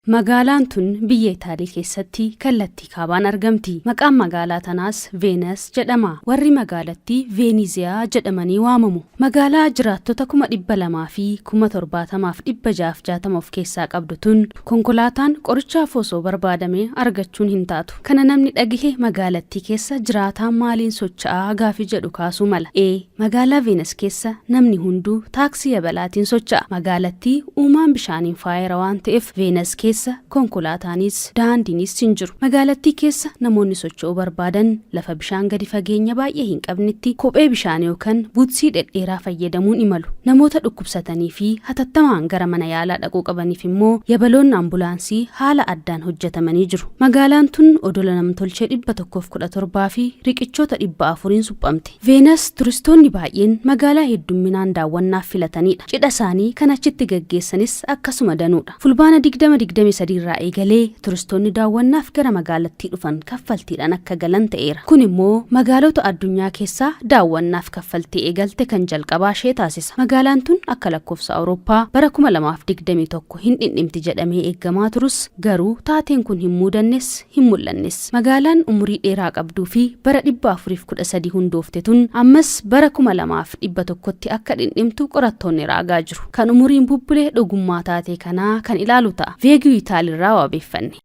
Magaalaan tun biyya Itaalii keessatti kallattii kaabaan argamti. Maqaan magaalaa tanaas Veenas jedhama. Warri magaalattii Veeniziyaa jedhamanii waamamu. Magaalaa jiraattota 270,060,660 of keessaa qabdu tun konkolaataan qorichaaf osoo barbaadame argachuun hin taatu. Kana namni dhagahe magaalattii keessa jiraataan maaliin socho'aa gaafii jedhu kaasuu mala. Ee, magaalaa Veenas keessa namni hunduu taaksii yabalaatiin socho'a. Magaalattii uumaan bishaaniin faayeera waan ta'eef Veenas keessa konkolaataanis daandiinis hin jiru. Magaalattii keessa namoonni socho'uu barbaadan lafa bishaan gadi fageenya baay'ee hin qabnetti kophee bishaan yookaan buutsii dhedheeraa fayyadamuun imalu. Namoota dhukkubsatanii fi hatattamaan gara mana yaalaa dhaquu qabaniif immoo yabaloonni ambulaansii haala addaan hojjetamanii jiru. Magaalaan tun odola namtolchee 117 fi riqichoota 400n suphamte. Veenas turistoonni baay'een magaalaa heddumminaan daawwannaaf filatanidha. Cidha isaanii kan achitti gaggeessanis akkasuma danuudha. Fulbaana 2023 irraa eegalee turistoonni daawwannaaf gara magaalattii dhufan kaffaltiidhaan akka galan ta'eera. Kun immoo magaalota addunyaa keessaa daawwannaaf kaffaltii eegalte kan jalqabaa ishee taasisa. Magaalaan tun akka lakkoofsa Awurooppaa bara 2021 hin dhindhimti jedhamee eeggamaa turus, garuu taateen kun hin muudannes hin mul'annes. Magaalaan umurii dheeraa qabduu fi bara 413 hundoofte tun ammas bara 2100tti akka dhindhimtu qorattoonni raagaa jiru. Kan umuriin bubbule dhugummaa taatee kanaa kan ilaalu ta'a. Veegiyuu Itaalirraa wabeeffanne.